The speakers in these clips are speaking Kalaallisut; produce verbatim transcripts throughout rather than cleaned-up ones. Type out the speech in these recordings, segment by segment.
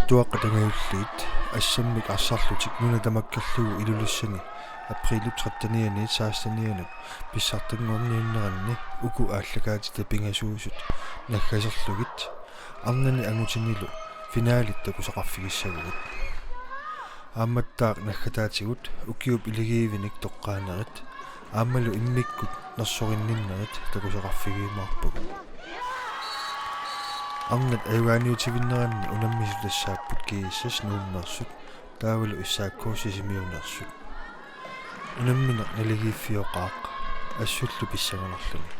Tuaqqat angajulliit assammik arsarlutik nuna tamakkerlugu Ilulissani aprilip trettenianit sekstenianut pissartanngorniunneranni uku aallakaatita pingasuusut naggaserlugit arnani angutinilu finalit takusaqarfigissagugut. Aammattaaq naggataatigut ukiup iligiivinik toqqaanerit aammalu immikkut nersorinninnerit takusaqarfigiumaarpagut. Arnat ajugaaniutivinneranni unammisut tassaapput G S S Nuummeersut taavalu S A K Sisimiuneersut. Unammineq naligiiffioqaaq assullu pissanganarluni.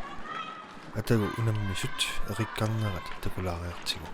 Atagu unammisut eqikkarnerat takulaariartigu.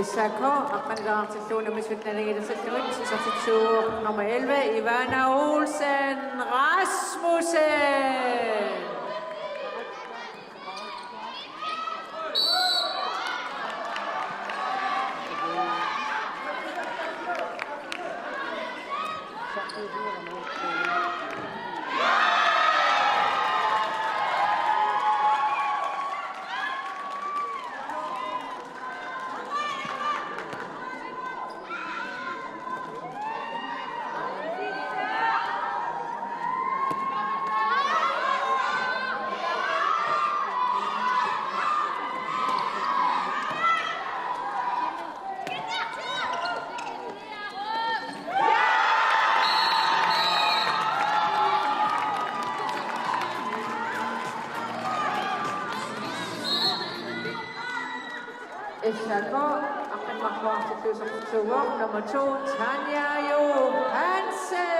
S A K aqqanilaartillugu unammisut naligiilertillugit isertitsisuuvoq nummer elleve, Ivana Olsen Rasmussen. S A K aqqaneq-marluartillugu isertitsisuuvoq nummer to, Tanja Johansen.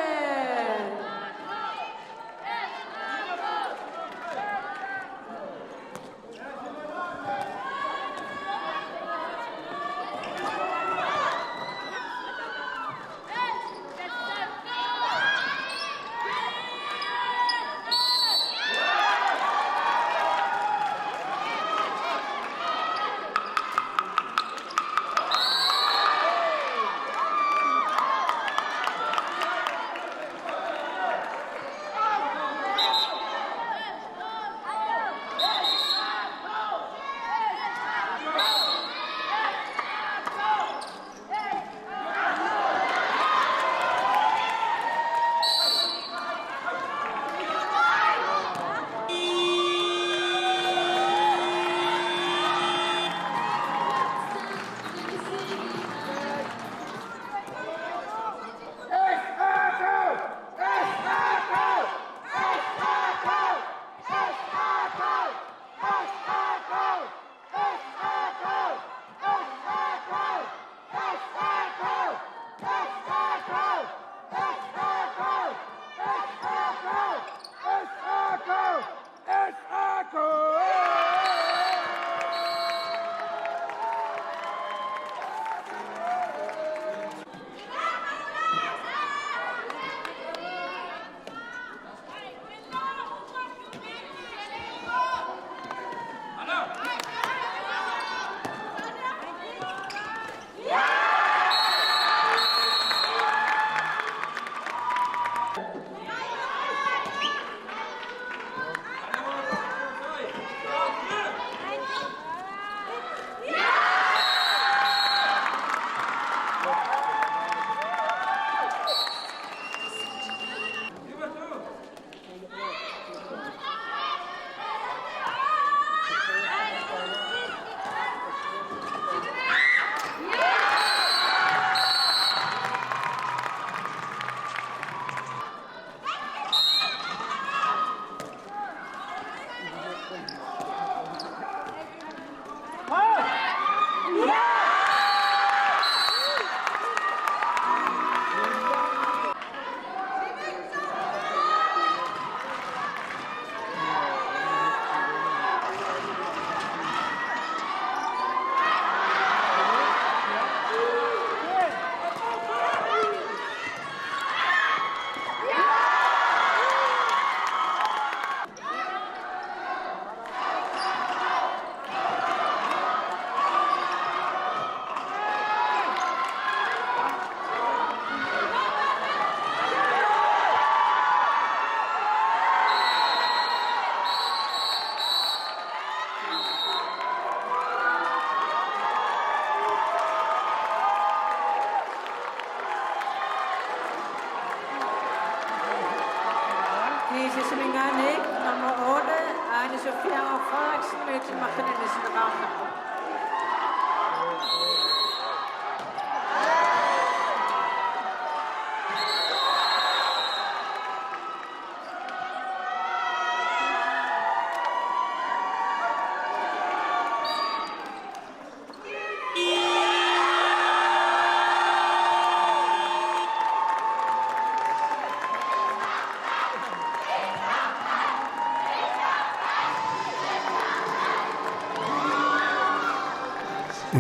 Semigaani nummer otte, Ane Sofia Frederiksen, Mette Martinsen, Ravnebo.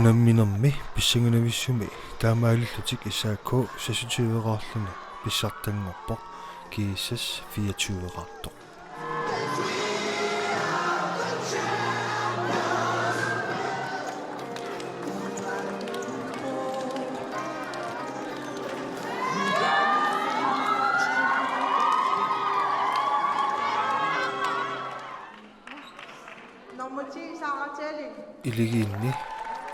Unamminermi pissanganavissumi taamaalillutik S A K seksogtyve-raarluni pissartanngorpoq, G S S fireogtyve-raartoq. Nummer ti, Sara Tælling. Iligiinni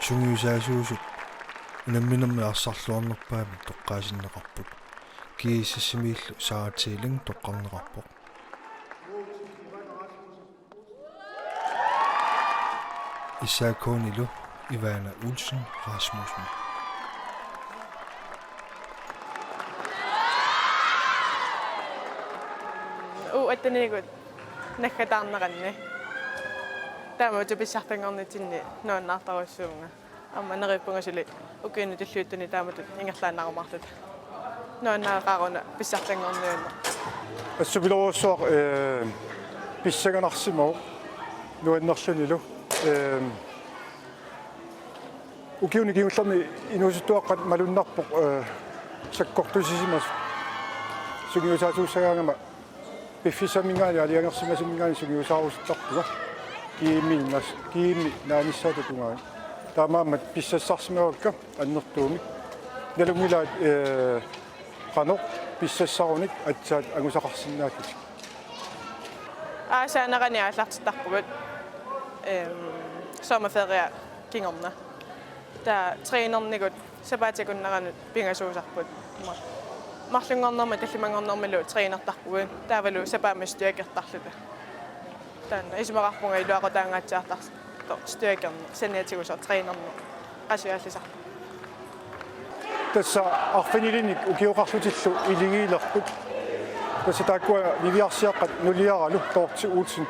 sungiusaasuusut unamminermi arsarluarnerpaamik toqqaasinneqarput. G S S-imiillu Sara Tælling toqqarneqarpoq. S A K-nilu Ivana Olsen Rasmussen. U attenigut naggataarneranni. Taamatut pissartanngornitsinni nuannaartarujussuuvunga. Aamma neriuppunga suli ukiuni tulliuttuni taamatut ingerlaannaarumaarluta. Nuannaaqaaq una pissartanngorniunneq. Assut pilorujussuaq, eh, pissanganarsimavoq nuannerlunilu. Eh, ukiuni kingullerni inuusuttuaqqat malunnarpoq, eh, sakkortusisimasut. Sungiusaasuussagaangama piffissaminngaanniit aalajangersimasaminngaanniit sungiusaarusuttarpunga. G M-i nas-, G M-i naanissaata tungaanut. Taamaammat pissassarsimavakka annertuumik. Nalunngilaat, eh, qanoq pissassarunik aatsaat angusaqarsinnaallutik. Aasaanerani aallartittarpugut, ehm, sommerferie kingorna. Taava trænernikkut sapaatip akunneranut pingasuusarput. Ma-, marlunngornermi tallimanngornermilu trænertarpugut. Taavalu sapaammi styrkertarluta. Taanna isumaqarpunga iluaqutaangaatsiartartoq styrkerneq, saniatigut soorlu trænerneq qasuallisarpoq. Tassa arfinilinnik ukioqarlutillu iligiilerput. Tassa taakkua niviarsiaqqat nuliaralu Dorthe Olsen.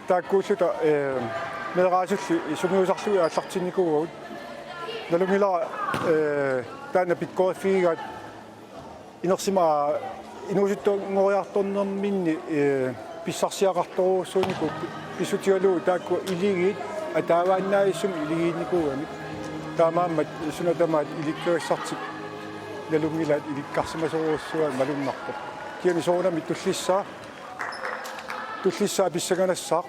Taakkuulluta, eh, meeraasulli sungiusarlugit aallartinnikuuagut. Nalunngilara, eh, taanna pikkoriffigigaat inersima inuusuttunngoriartornerminni, eh, pissarsiaqartorujussuunikuupput, pissutigalugu taakku iligiit ataavaannaavissumik iligiinnikuugamik. Taamaammat suna tamaat ilikkagassartik nalunngilaat ilikkarsimasorujussuugaat malunnarpoq. Kisianni soorunami tullissaa, tullissaa pissanganassaaq.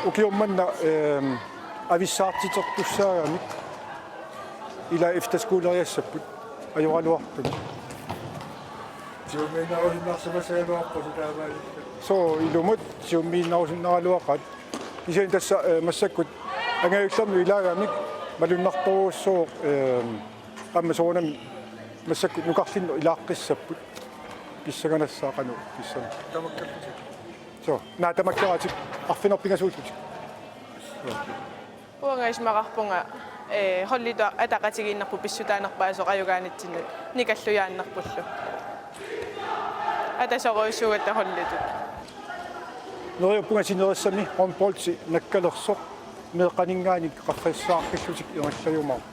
Ukioq manna, ehm, avissaartitertussaagamik ila efterskoleriassapput ajoraluartumik. Siummiinnarusunnaarsimasagaluarpasi taamaalilluta. Soo, ilumut siummiinnarusunnaraluaqaat. Kisianni tassa, eh, massakkut angajullermik ilaagamik malunnartorujussuuvoq, eh, aamma soorunami massakkut nukarlinnut ilaaqqissapput. Pissanganassaaq qanoq pissanga. Tamakkerlutik. Soo, naa tamakkeratik arfineq-pingasuullutik. Uanga isumaqarpunga, eh, holditut ataqatigiinnerput pissutaanerpaasoq ajugaanitsinnut nikallujaannerpullu. Atasorujussuugatta holditut. Neriuppunga sinerissami håndboldi nakkalersoq meeqqaninngaanniit qaffasissaaqqillutik ingerlajumaarput.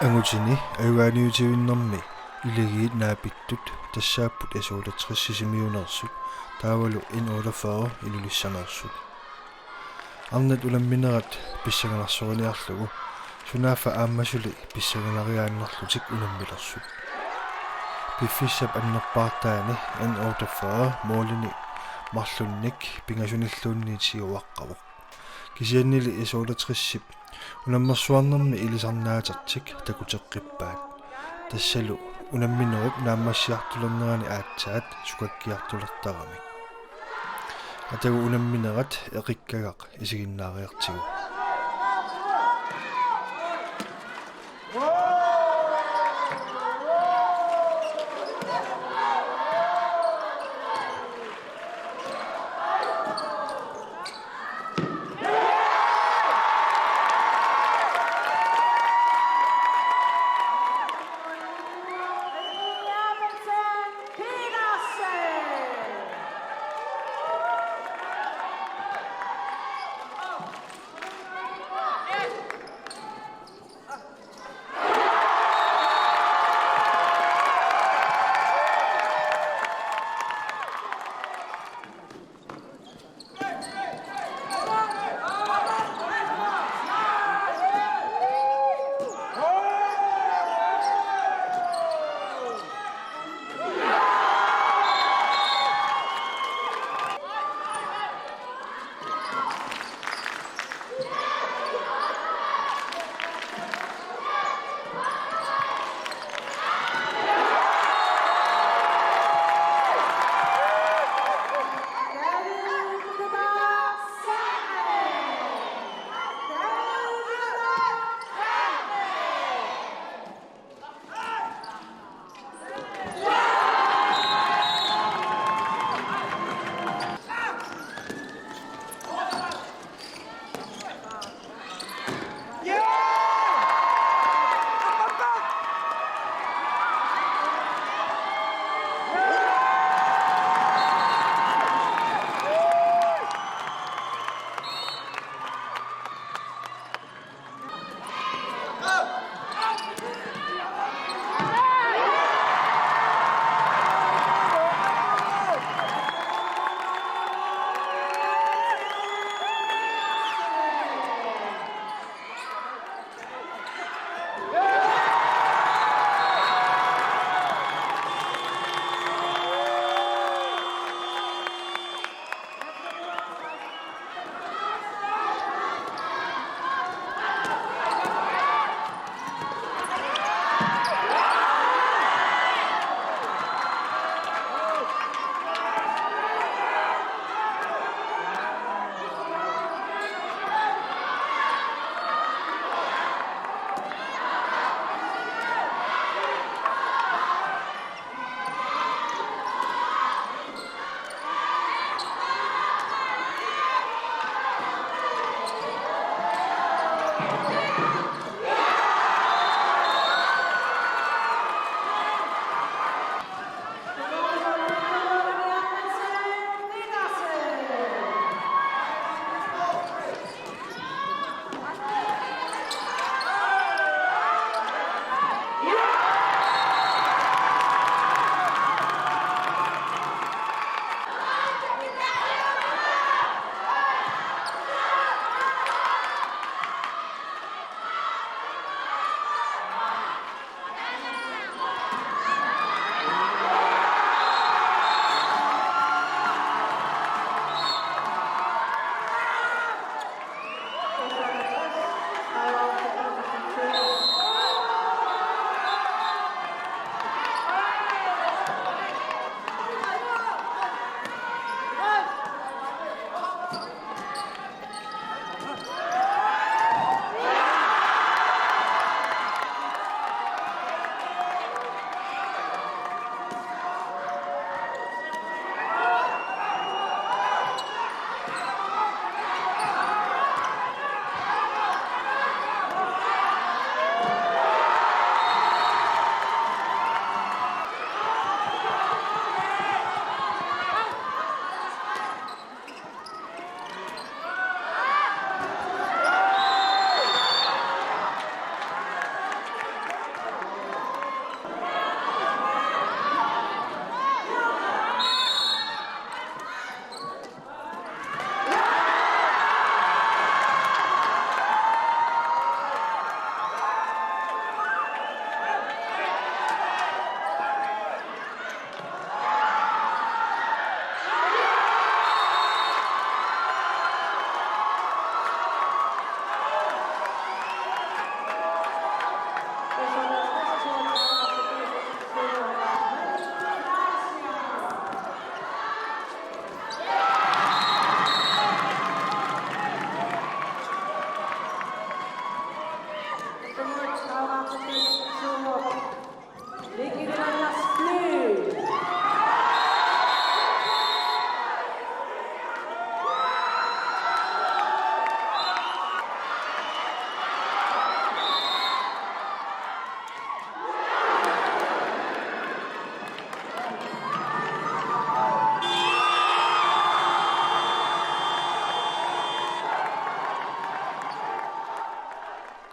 Angutini ajugaaniutivinnermi iligiit naapittut tassaapput S otteogtres Sisimiuneersut taavalu N otteogfyrre Ilulissaneersut. Arnat unamminerat pissanganarsoriniarlugu sunaaffa aamma suli pissanganariaannarlutik unammilersut. Piffissap annerpaartaani N otteogfyrre målini marlunnik pingasunilluunniit siuaqqavoq. Kisiannili S otteogtresip unammersuarnermi ilisarnaatertik takuteqqippaat. Tassalu unamminerup naammassiartulernerani aatsaat sukakkiartulertaramik. Atagu unamminerat Eqikkagaq isiginnaariartigu.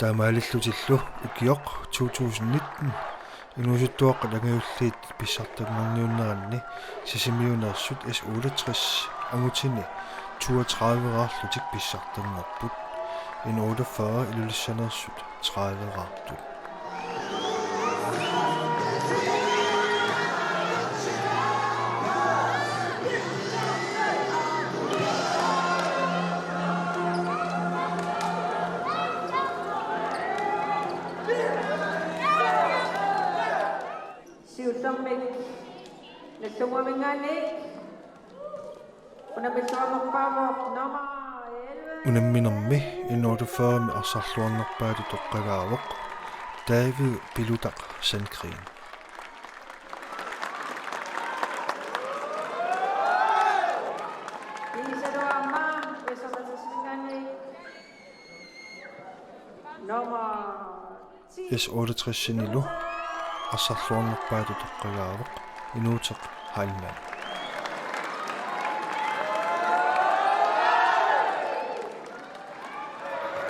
Taamaalillutillu ukioq to tusind nitten inuusuttuaqqat angajulliit pissartanngorniunneranni Sisimiuneersut S otteogtres angutini toogtredive-raarlutik pissartanngorput. N otteogfyrre Ilulissaneersut tredive-raartut. Siullermik Nagdlunguaminngaanniit unammissaarnerpaavoq nummer elleve. Unamminermi N otteogfyrre-mi arsarluarnerpaatut toqqagaavoq David Pilutaq Sandgreen. Kiisalu aamma S otteogtres-iminngaanniit nummer S otteogtres-inilu arsarluarnerpaatut toqqagaavoq Inuuteq Heilmann.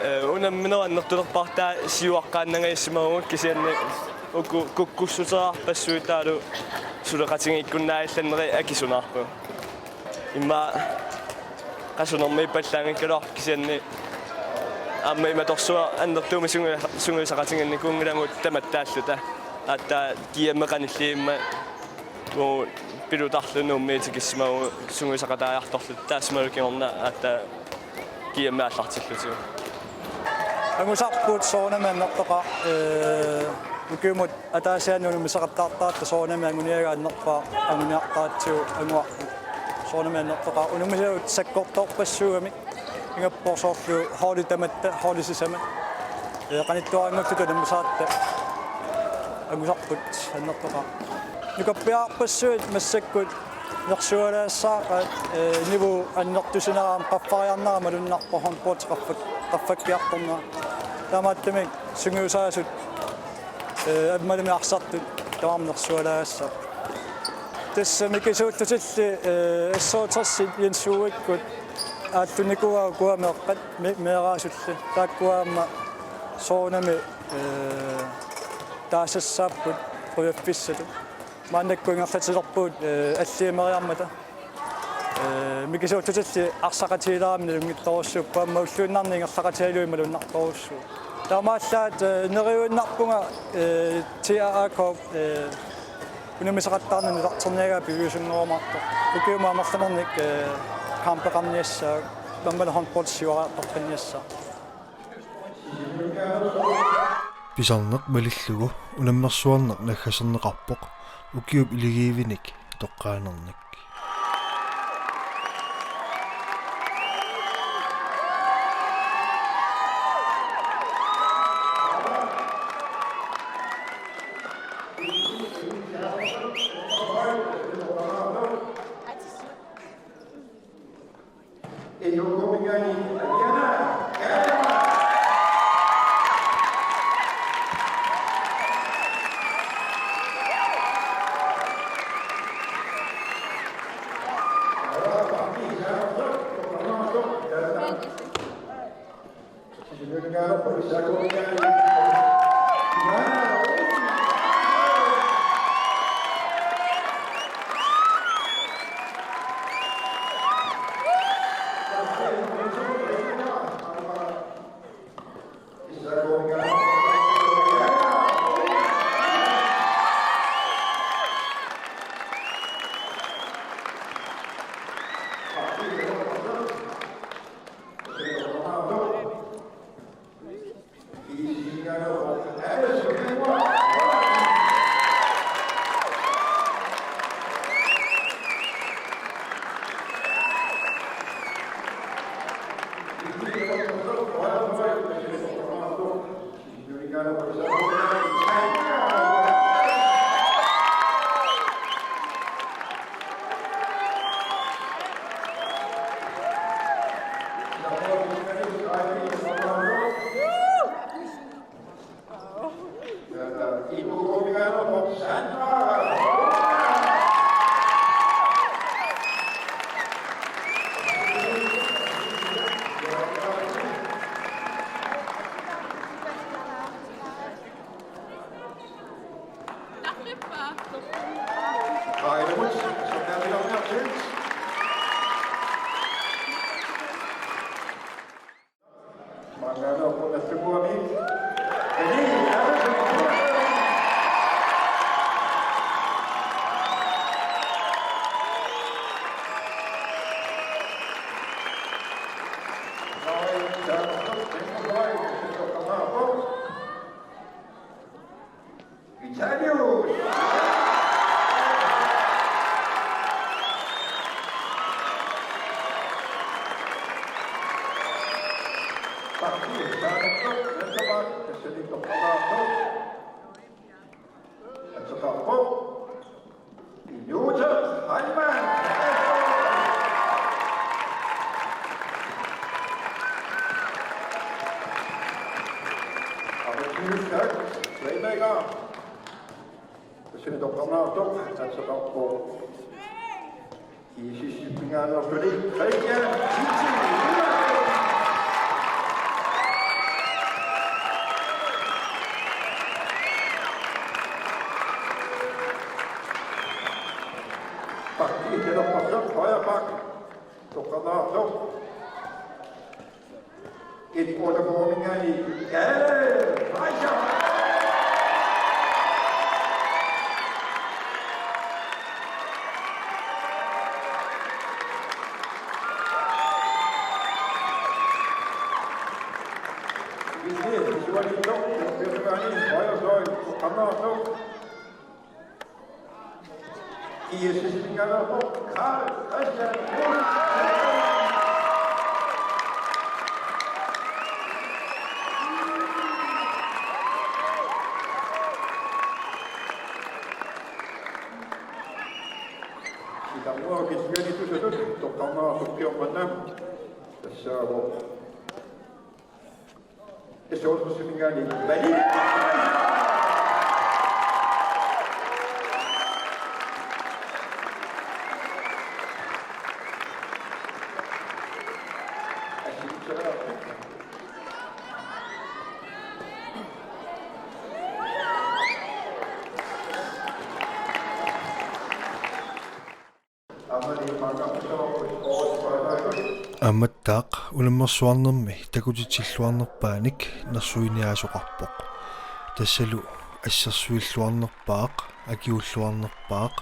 Ee, unamminerup annertunerpaartaa siuaqqaannangajassimavugut, kisianni uku kukkussuteqarpassuit taavalu suleqatigiikkunnaallanneri akisunaarpagut. Immaqa qasunermiippallaanngikkaluarpoq, kisianni aamma imatorsuaq annertuumik sungiu-, sungiusaqatigiinnikuunngilagut tamattaalluta. Aatsaat G M-i qanilliimmat uu Pilutaq Nuummiit tikissimavugut sungiusaqataajartorluta, taassumalu kingorna aatsaat G M aallartillutigu. Angusarput soorunami annertoqaaq, ee, ukiumut ataasiaannut unammisaqattaartartut soorunami anguniagaat annerpaaq, anguniartaratsigu anguarput. Soorunami annertoqaaq. Unammisavut sakkortoorpassuugamik, ingammik soorlu holdit tamatta, holdit sisamat. Ee, qanittuaranngulluta unammisaratta angusarput annertoqaaq. Nukappiarpassuit massakkut nersualaassaaqqat, ee, niveaunut annertusinermi qaffariarnera malunnarpoq, håndbold qaffak-, qaffakkiartornera. Taamaattumik sungiusaasut, ee, aammalumi arsartut tamarmik nersualaassaapput. Tassa mikisuullutilli, ee, S otteogtres-it Jens Uikkut aallunnikuuaat ukua meeqqat, me-, meeraasulli. Taakkua aamma soorunami, ee, taasassaapput qujaffissatut. Maannakkut ingerlatilerpugut, ee, alliumeriarmata. Ee, mikisuullutilli arsaqatigiilaarami nalunngitsorujussuupput, aamma ulluinnarni ingerlaqatigalugit malunnartorujussuuvoq. Taamaallaat, ee, neriuinnarpunga, ee, T A A K, ee, unammisaqattaarnani nutarterniagaa piviusunngorumaartoq. Ukiumut amerlanernik, ee, kampeqarniassaagut, aammalu håndbold siuariartoqqinniassaaq. Pisarneq malillugu unammersuarneq naggaserneqarpoq ukiup iligiivinik toqqaanernik. Aajuna, Sukkaatilaarniartiit. Maangaanneerput Natsukuami. Eli, Vitalius! Partiit saanertoq, tassani toqqagaartoq. Ateqarpoq Josef Heilmann. Aamma Tyskland, playmaker. Tassani toqqagaartoq ateqarpoq G S S-ip pingaarnertuli Christian Jensen. Pakki, talerpersoq, højre back. Toqqagaartoq. Et otteogfyrre-minngaanniit Kalle Fleischer. Visualiserer, højre fløj, toqqagaartoq. G S S-ip pingaarnerpoq Karl Christian Olsen. Sitarnua kisianni tusatut toqqarnera sukkiormanna tassaavoq. Ammattaaq unammersuarnermi takutitsilluarnerpaanik nersuiniaasoqarpoq. Tassalu assersuilluarnerpaaq, akiulluarnerpaaq,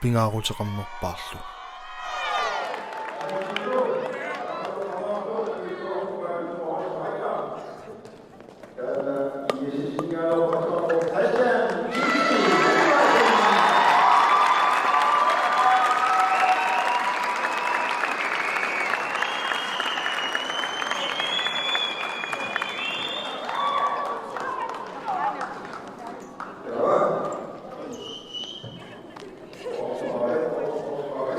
pingaaruteqarnerpaarlu.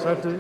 Santi.